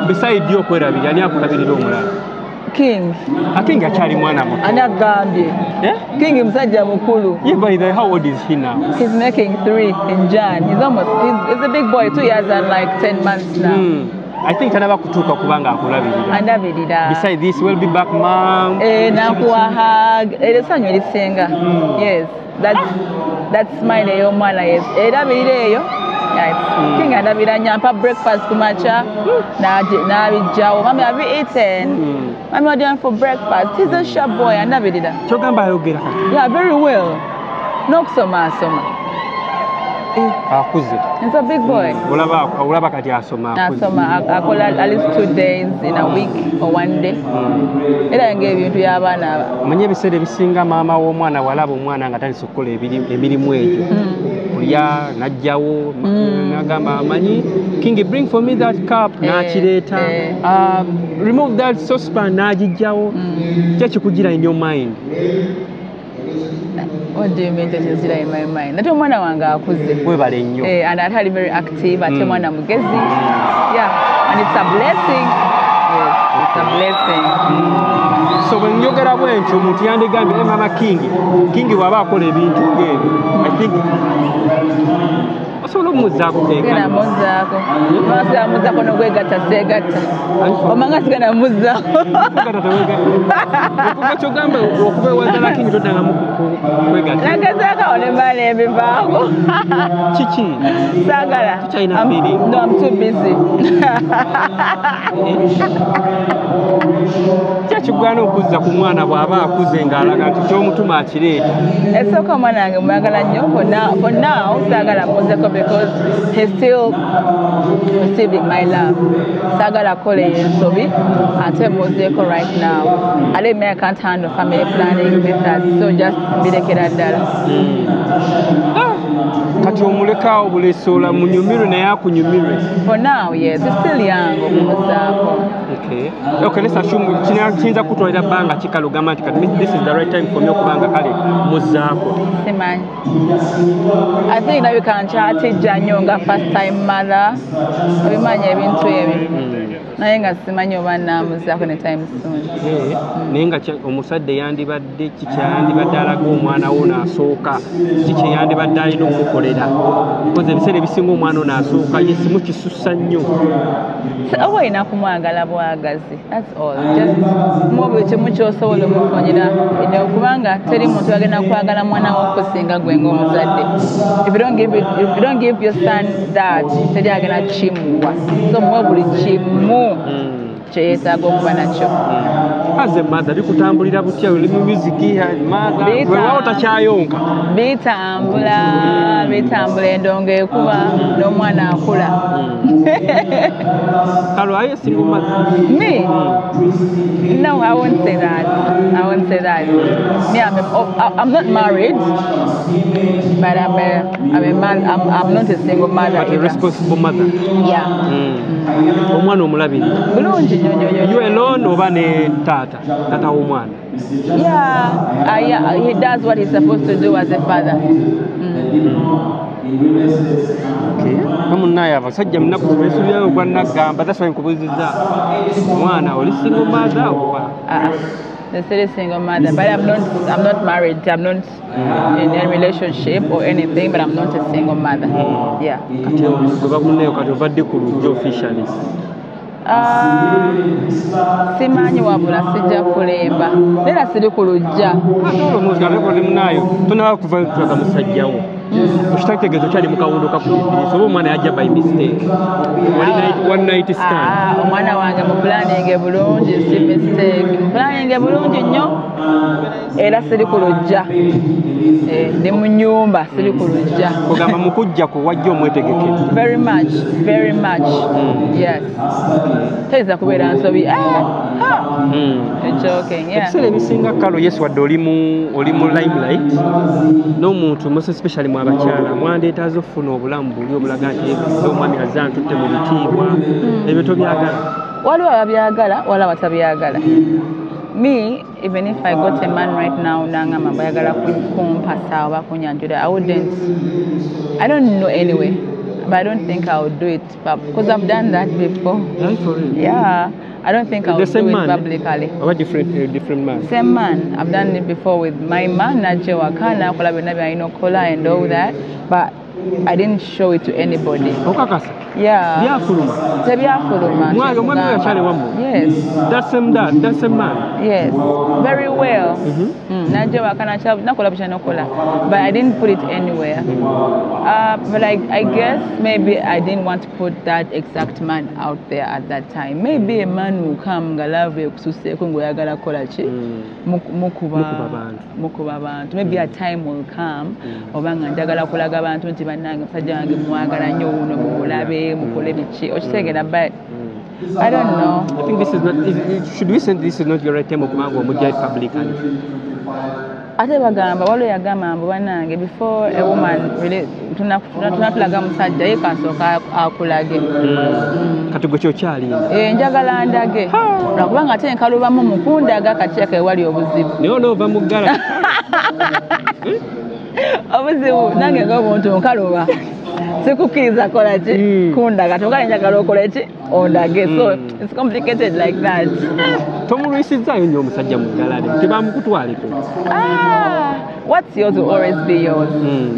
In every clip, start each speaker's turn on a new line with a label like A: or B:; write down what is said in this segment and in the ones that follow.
A: Beside you okwerabirira, ani akulabirira omulala?
B: King.
A: Ate nga akyali mwana muto.
B: Ani agambye?
A: Eh?
B: King musajja mukulu.
A: Yeah, by the way, how old is he now?
B: He's making 3 in Jan. He's almost, he's a big boy, 2 years and like 10 months now.
A: I think tanaba kutuuka kubanga akulabirira.
B: Andabirira.
A: Beside this, "We'll be back, Mom."
B: Eh, nakuwa hug. Eryo essanyu erisinga. Yes. That smile ey'omwana, yes. Erabirira eyo. Yes. King andabira nnyo, ampa breakfast ku makya, n'abijjawo. "Mommy, have you eaten?" "Mommy, what do you want for breakfast?" He's a sharp boy, andabirira.
A: Kyogamba ayogera kati?
B: Yeah, very well. N'okusoma asoma.
A: Akuze.
B: He's a big boy.
A: Olaba kati asoma, akuze.
B: Asoma, akola at least 2 days in a week or one day. Era ng'ebintu by'abaana aba.
A: Omanyi ebiseera ebisinga maama w'omwana walaba omwana nga tandise okukola emirimu egyo, kulya n'ajjawo, n'agamba, "Amanyi King, bring for me that cup," n'akireeta, "Remove that saucepan," n'agijjawo. Ki ekikugira in your mind?
B: What do you mean tekizira in my mind? Ate omwana wange akuze.
A: Webale nnyo.
B: Eh, and ate ali very active, ate mwana mugezi. Yeah, and it's a blessing. Yes, it's a blessing.
A: So bwe njogera bwe ntyo, omuntu yandigambye, "Eh, mama King, King bw'aba akola ebintu ng'ebyo, I think osobola omuzzaako."
B: Sigenda
A: Keekano.
B: Muzzaako. Sigenda muzzaako n'ogwegatta seegatta. Omanga sigenda muzzaako.
A: Okuva kyogamba okuva ewazala King toddangamu kwegatta?
B: Nagezaako awo ne mba n'ebivaako.
A: Kiki?
B: Saagala.
A: Tokyalina feeling?
B: No, I'm too busy.
A: Ki ekigwana okuzza ku mwana bw'aba akuze ng'alaga nti kyomutuma akireeta?
B: Esooka omwana wange mwagala nnyo. For now saagala muzeko because he's still receiving my love. Saagala kukola eyo ensobi ate muzeeko right now. Ate me, I can't handle family planning methods, so just mbirekera ddala.
A: Kati omulekaawo bulesola munyumirwe naye akunyumirwe?
B: For now, yes, he's still young okumuzaako.
A: Okay, let's assume kiyinza kutwalira bbanga kikale ogamba nti kati this is the right time for me okubanga kale muzzaako?
B: Simanyi. I think nabika nkyatijja nnyo nga first time mother, obimanyi ebintu ebyo, naye nga simanyi oba naamuzaako ne time soon.
A: Eh, naye nga omusajja yandibadde kikyayandibadde alaga omwana wo naasooka, kiki kyeyandibadde alina omukolera? Koze ebiseera ebisinga omwana ono asooka ye simu kisussa nnyo.
B: Oba olina kumwagala bwagazi, that's all. Just muwa buli kimu kyosobola omufunira eno, kubanga teri muntu agenda kwagala mwana wo okusinga gwe ng'omuzadde. If you don't give your son that, teri agenda kimuwa. So muwe buli kimu kyeyeetaaga okuba nakyo.
A: As a mother, bikutambulira butya? Oli mu music, mother, weewaawo takyayonka.
B: Bitambula, bitambula, endongo ekuba n'omwana akula.
A: Kalo, are you a single mother?
B: Me? No, I won't say that. I won't say that. Me, I'm not married, but I'm a man. I'm not a single mother
A: But a
B: either.
A: responsible mother.
B: Yeah.
A: Omwana omulabirira?
B: Bulungi nnyo nnyo nnyo.
A: You alone oba ne taata, taata w'omwana?
B: Yeah, he does what he's supposed to do as a father.
A: Okay. Bamunnaye abasajja munaku beesulirayo ogwa naggamba. That's why nkubuuzizza omwana, oli single mother oba?
B: The still single mother, but I'm not. I'm not married. I'm not in a relationship or anything. But I'm not a single mother. Yeah.
A: Kati gwe bamunnayo, kati ovadde ku lujja officially?
B: Ah, simanyi, wabula sijja kulemba era siri ku lujja.
A: Ate olwo muzi munaayo tonaba kuva tulaga musajjawo, okitategeeza okyali mu kawundo kakubibiriza oba omwana yajja by mistake? Wali one night stand?
B: Ah, omwana wange mu planning bulungi, si mistake. Mu planning bulungi nnyo era siri ku lujja. Eh, ndi mu nnyumba, siri ku lujja.
A: Kugamba mukujja ku wajja omwetegekere?
B: Very much, very much, yes. Teyinza kubeera nsobi. Eh, ha. You're joking, yeah.
A: Ebiseera ebisinga kalo, yes, wadde oli mu limelight n'omuntu, most especially mu abakyala, mwandeetaaza okufuna obulamu buli obulaga nti omwami azze antutte mu bitiibwa. Ebyo tobyagala?
B: Waliwo ababyagala, waliwo abatabyagala. Me, even if I got a man right now nangamba bayagala kumpasa oba kunyanjula, I wouldn't. I don't know anyway. But I don't think I would do it because I've done that before.
A: Right, for real?
B: Yeah. I don't think I
A: The
B: would
A: same
B: do it
A: man?
B: publicly.
A: Oba different man?
B: Same man. I've done it before with my man, najja waka, nakola byonna byalina okukola and all that. But I didn't show it to anybody.
A: Okakasa?
B: Yeah.
A: Byafuluma?
B: Tebyafuluma.
A: Omwami oyo akyali wammwe?
B: Yes.
A: That same man?
B: Yes. Very well. Najja waka nakola buli kyanakola. But I didn't put it anywhere. But I guess maybe I didn't want to put that exact man out there at that time. Maybe a man will come nga love ekususeeko ng'oyagala kukola ki? Mukuba
A: Mukuba bantu.
B: Mukuba abantu. Maybe a time will come oba nga njagala kulaga abantu nti bannange musajja wange mwagala nnyo wuno mumulabe mukole biki okitegeera, but I don't know.
A: I think this is not, should we say this is not your right time okubanga omujja publicly?
B: Ate bagamba waliwo yagamba mbu bannange before a woman really tunatulaga musajja ye kasooka akulage.
A: Kati gwe kyokyalinda?
B: Eh, njagala ndage lwakubanga ate nkalubamu mukundaga kati ewali obuzibu.
A: Naye onoova mu ggala.
B: Obuzibu nange ng'omuntu nkaluba sikukkiriza kola ki kundaga kyokka njagala okole ki ondage, so it's complicated like that.
A: Tomulwisizaayo nnyo omusajja mu ggala tebamukutwaleko?
B: Ah, what's yours will always be yours.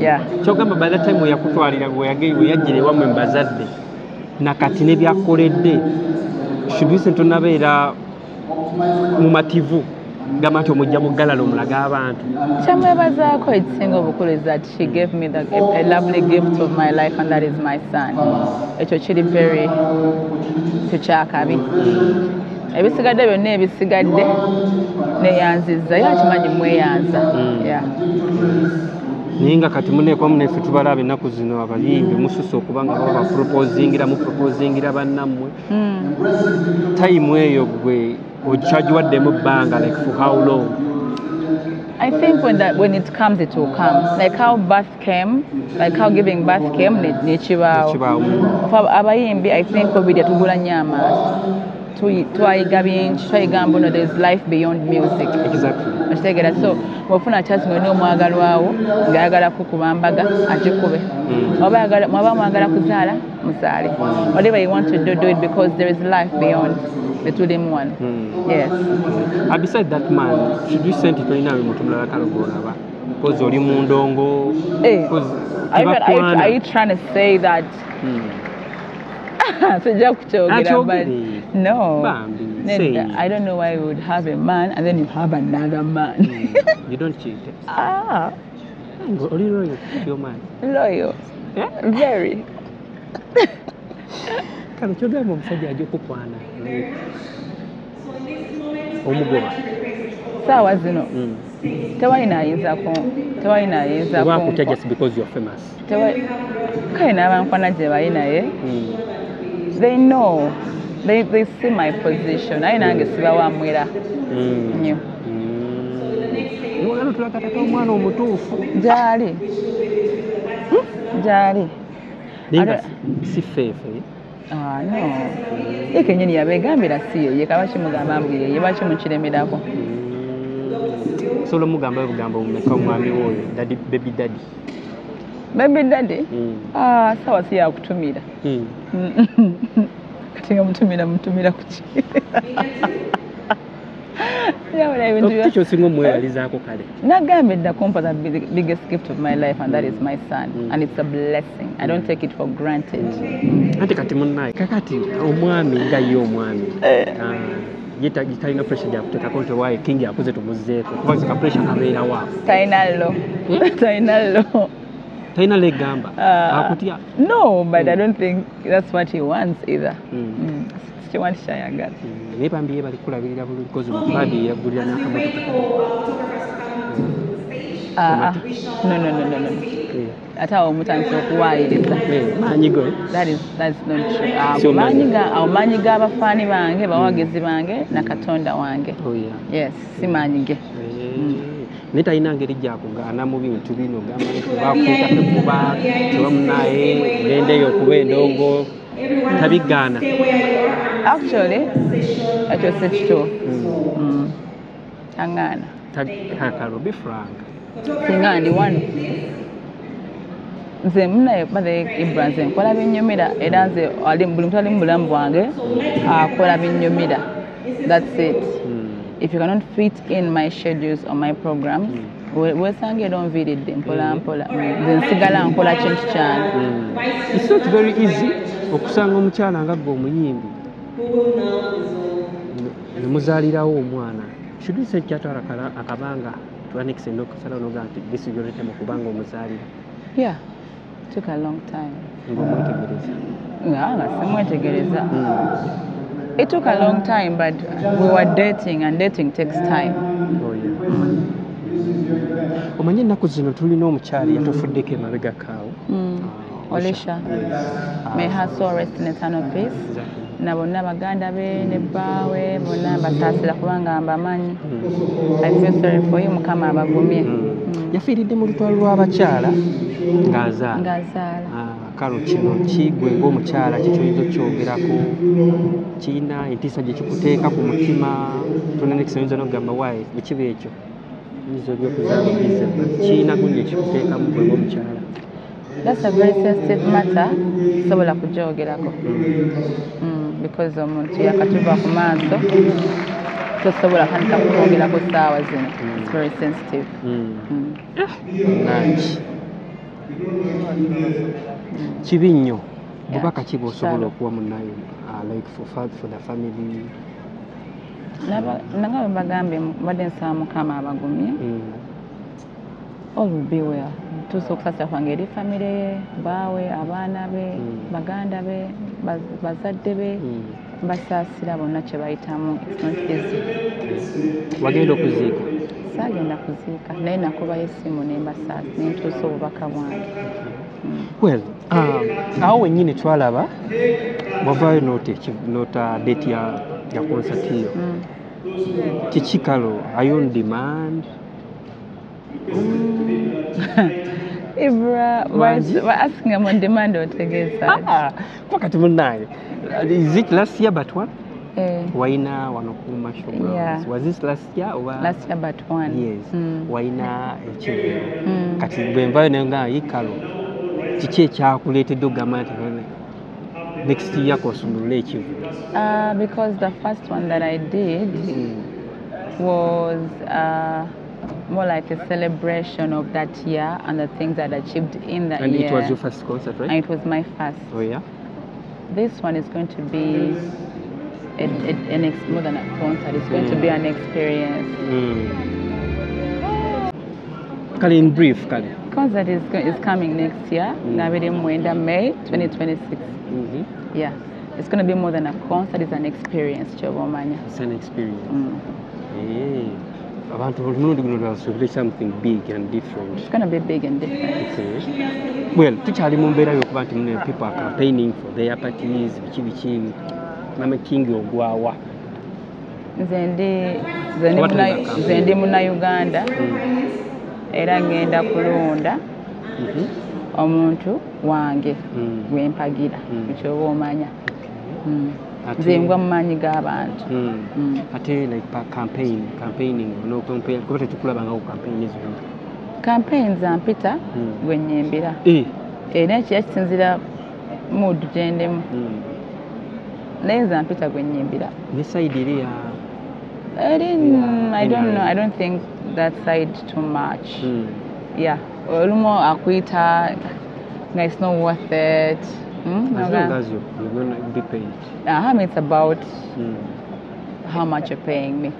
B: Yeah.
A: Kyogamba by that time weyakutwalira weyajjira ewammwe mu bazadde nakati ne byakoledde should we say tonabeera mumativu gamba nti omujja mu ggalala omulaga abantu?
B: Kyamwebazaako ekisinga obukulu is that she gave me a lovely gift of my life, and that is my son. Ekyo kiri very tekyakabi. Ebisigadde byonna ebisigadde neyanzizza ye akimanyi mweyanza. Yeah.
A: Naye nga kati muneekwamu neffe tubalaba ennaku zino abayimbi mususse okuba nga baba baproposingira muproposingira bannammwe. Time eyo gwe okyagiwaddemu ebbanga like for how long?
B: I think when it comes, it will come. Like how birth came, like how giving birth came, nekibaawo.
A: Nekibaawo.
B: Fe abayimbi, I think COVID yatugula nnyo amaaso. Twayiga bingi, twayiga mbu no, there's life beyond music. Okitegeera? So bw'ofuna chance ng'olina omwagalwawo ng'ayagala kukuba mbaga, agikube. Oba mwaba mwagala kuzaala, muzaale. Whatever you want to do, do it because there is life beyond the tulimu wano. Yes.
A: Beside that man, should we send it tolinawe muntu mulala kale gw'olaba? Because oli mu ndongo.
B: Eh,
A: Because
B: are you trying to say that sijja kukyogera, but
A: Akyogere.
B: no.
A: Bambi,
B: Nedda,
A: say it.
B: I don't know why you would have a man and then you have another man.
A: You don't cheat.
B: Ah,
A: Oli loyal to your man?
B: Loyal.
A: Eh?
B: Very.
A: Kale kyogamba omusajja ajja okukwana like omugoba?
B: Saawa zino tewalina ayinza
A: Oba akutya just because you're famous?
B: Kale n'abankwana gye bali naye they know they see my position, naye nange sibawamwera nnyo.
A: Niwagala otulaga tata omwana omutuufu.
B: Gyali gyali.
A: Naye nga si feefe.
B: Ah, no, ye kennyini yabeegambira si ye, ye kaba kimugamba mbu yeye lwaki mukiremerako?
A: Osobola omugamba obugambo bumeka omwami woyo daddy, baby daddy?
B: Baby daddy? Ah, sawa si yakutumira. Kati nga mutumira mutumira kuki? Yabula ebintu
A: Ki kyosinga omweyalizaako kale?
B: Nagambye dda kumpa the biggest gift of my life, and that is my son. And it's a blessing. I don't take it for granted.
A: Anti kati munnaye kakati omwami nga ye omwami ah, ye talina pressure gyakuteekako nti owaaye King akuze tumuzzeeko kuba zika pressure kabeerawo awo?
B: Talina lo. Talina lo.
A: Talina legamba?
B: Ah.
A: Akutya?
B: No, but I don't think that's what he wants either. Kiwanti kyayagala.
A: Naye bambi ye bali kulabirira bulungi kozi mufaadi yaggulira n'akamotoka.
B: Ah, ah. No. Ate awo mutandise okuwaayiriza.
A: Eh, maanyi go, eh?
B: That's not true. Ago
A: Si
B: maanyi
A: omanyi.
B: Awo maanyi g'abafaani bange, bawagizi bange na Katonda wange.
A: Oh, yeah.
B: Yes, si maanyi ge.
A: Eh, naye talina ngeri gyakugaana mu bintu bino gamba nti bakuteekako ekkuba tebamunaye gendeyo okuba endongo tabigaana?
B: Actually, ekyo si kituufu. Taŋŋaana.
A: Kakalo be frank.
B: Singa ndi wano. Nze munaye bathe Ibra, nze nkola binnyumira, era nze buli muntu ali mu bulamu bwange akola binnyumira. That's it. If you cannot fit in my schedules or my programs, wesanga era onviiridde mpola mpola. Nze nsigala nkola kintu kyange.
A: It's not very easy okusanga omukyala nga gwe omuyimbi nemuzaalirawo omwana. Should we say kyatwala akabanga to an extent okusalawo nogaa nti this is your time okubanga omuzaalira?
B: Yeah, took a long time.
A: Ng'omwetegereza?
B: Nga simwetegereza. It took a long time, but we were dating, and dating takes time.
A: Oh, yeah. Omanye ennaku zino tulina omukyala yatufuddeko emabega kaawo.
B: Olisha. May her soul rest in eternal peace. Na bonna baganda be ne bbaawe bonna mbasaasira kubanga mbamanyi. I feel sorry for you, Mukama abagumye.
A: Yafiiridde mu lutalo lw'abakyala ng'azaala.
B: Ng'azaala.
A: Kalo kino kigwe ng'omukyala kikyoyinza okyogerako, kirina entiisa gye kikuteeka ku mutima, tonanekisa oyinza n'okugamba waayi bwe kiba ekyo nyinza ebyokuzaala bize, kirina gundi ekikuteekamu gwe ng'omukyala?
B: That's a very sensitive matter, sobola kugyogerako. Because omuntu yakatuva ku maaso, tosobola kandika kukwogerako ssaawa zino. It's very sensitive.
A: Nanki kibi nnyo. Bubaka ki bw'osobola okuwa munnayo, like for the family?
B: Nanga bwe mbagambye, mbadde nsaba Mukama abagumye. All will be well. Tuusa okusaasira kwange eri famire ye, baawe, abaana be, baganda be, bazadde be, mbasaasira bonna kye bayitamu. It's not easy.
A: Wagenda okuziika?
B: Saagenda kuziika, naye nakubayo essimu ne mbasaasira, ne ntuusa obubaka bwange.
A: Well, awo wennyini twalaba wavaayo noota date ya concert yo. Kiki Kalo, are you on demand?
B: Ibra, why asking I'm on demand otegeeza?
A: Kuba kati munnaye, is it last year but one? Waina wano ku Marshall Grounds.
B: Yeah.
A: Was this last year or
B: last year but one?
A: Yes. Waina ekivu. Kati bwe nvayo nayo nga Kalo, kiki ekyakuleetedde okugamba nti next year kosumulule ekivu?
B: Because the first one that I did was more like a celebration of that year and the things I'd achieved in that
A: and
B: year.
A: And it was your first concert, right?
B: And it was my first.
A: Oh, yeah?
B: This one is going to be more than a concert. It's going to be an experience.
A: Kale, in brief, Kale.
B: Concert is coming next year, Nabiri May 2026. Yeah. It's going to be more than a concert. It's an experience, Chobomanya.
A: It's an experience. Hey. Abantu omulundi guno lwasuubire something big and different.
B: It's going to be big and different.
A: Okay. Well, tukyali mu mbeera y'okuba nti mune people are campaigning for their parties, biki biki. Mama King ogwawa.
B: Nze ndi Munnayuganda. Era ngenda kulonda omuntu wange gwe mpagira, ekyoba omanya. Nze ngwa mu maanyi g'abantu.
A: Ate like campaigning, no campaign, kuba tetukulabanga ku campaign ezo.
B: Campaign zampita gwe nnyimbira. Era ekiya kisinziira mood gye ndimu. Naye zampita gwe nnyimbira.
A: Ne side eri ya
B: I don't know, I don't think that side too much. Yeah, olumu akuyita nga it's not worth it.
A: As long as you're going to be paid.
B: It's about how much you're paying me.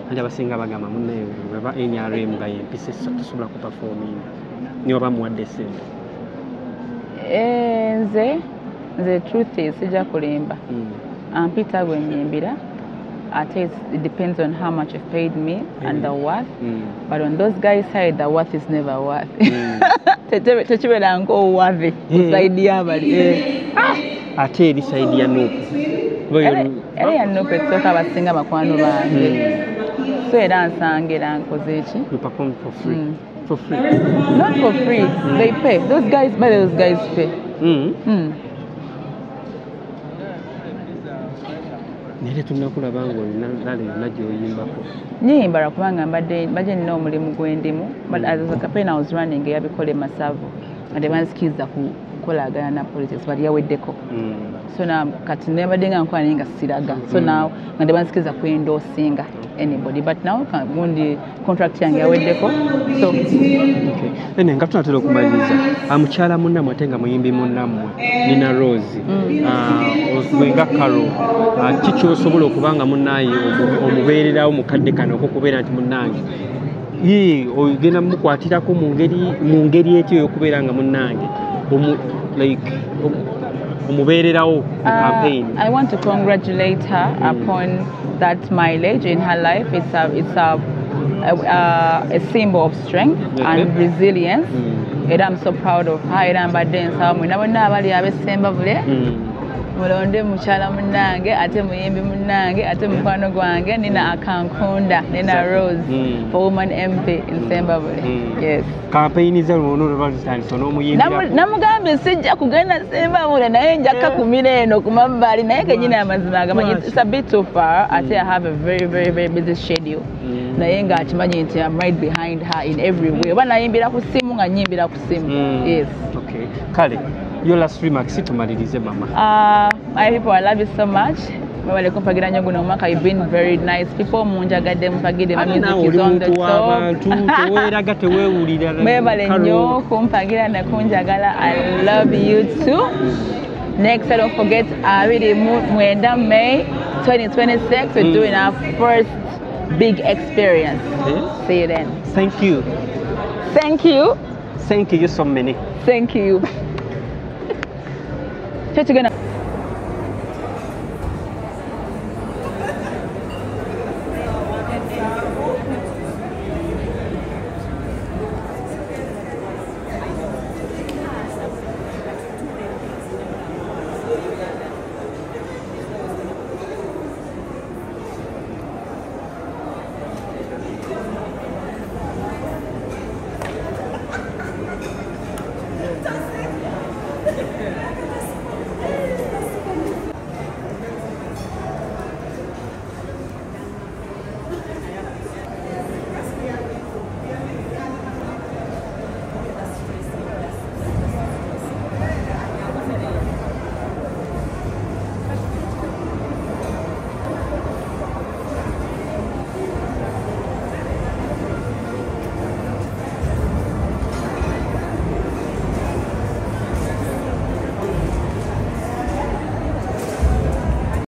A: And abasinga bagamba munne baba NRM nga yempise tosobola ku performing. Niyo bamuwadde ssente.
B: Nze truth is sijja kulimba. Ampita gwe nnyimbira. Ate it depends on how much you've paid me and the worth. But on those guys' side, the worth is never worth. Tekibeera ng'oworthy ku side y'abali.
A: Ate eri side ya NUP.
B: Era ya NUP esooka abasinga bakwano bange. So era nsanga era nkoze ki?
A: You perform for free. For free?
B: Not for free. They pay. Those guys, by those guys pay.
A: Naye tunnakulaba ng'olina lale yonna gy'oyimbako.
B: Nnyimba lwakubanga mbadde nina omulimu gwe ndimu, but as a campaign I was running eyabikola e Masavu. Nga tebanzikiriza kukolagana na politics, but yaweddeko. So now kati nebadde nga nkola naye nga siraga. So now nga tebanzikiriza kuendorsinga anybody, but now gundi contract yange yaweddeko, so
A: Okay. Ene nga tunatera okumaliriza, mukyala munnammwe ate nga muyimbi munnammwe Nina Roz, gwe nga Carol, ki kyosobola okuba nga munnaye omubeererawo mu kadde kano okokubeera nti munnange ye ogenda mukwatirako mu ngeri etyo ey'okubeera nga munnange like omubeererawo mu campaign?
B: I want to congratulate her upon that mileage in her life. It's a symbol of strength and resilience. Era I'm so proud of her. Era mbadde nsaba mwena bonna abali ab'Essembabule mulonde mukyala munnange, ate muyimbi munnange, ate mukwano gwange Nina Akankunda, Nina Roz, for Woman MP in Sembabule. Yes.
A: Campaign ze luno lwe zitandise n'omuyimbira?
B: Namugambye sijja kugenda Sembabule, naye nja kakumira eno ku mabbali, naye kenyini amazima agamanyi
A: Lwaki?
B: it's a bit too far, ate I have a very, very, very busy schedule, naye ng'akimanyi nti I'm right behind her in every way. Oba nayimbira ku ssimu, nga nyimbira ku ssimu. Yes.
A: Okay. Kale, your last remarks, tumalirize mama.
B: My people, I love you so much. Mwebale kumpagira nnyo guno omwaka. You've been very nice people. Munjagadde, mumpagidde. My
A: Ate naawe
B: music
A: oli
B: is on the
A: muntu
B: top.
A: w'abantu, teweeraga, teweewulira.
B: Mwebale
A: Carol.
B: nnyo kumpagira nekunjagala. I love you too. Next, I don't forget, 29 May 2026, we're doing our first big experience. See you then.
A: Thank you.
B: Thank you.
A: Thank you so many.
B: Thank you. Kyekigenda.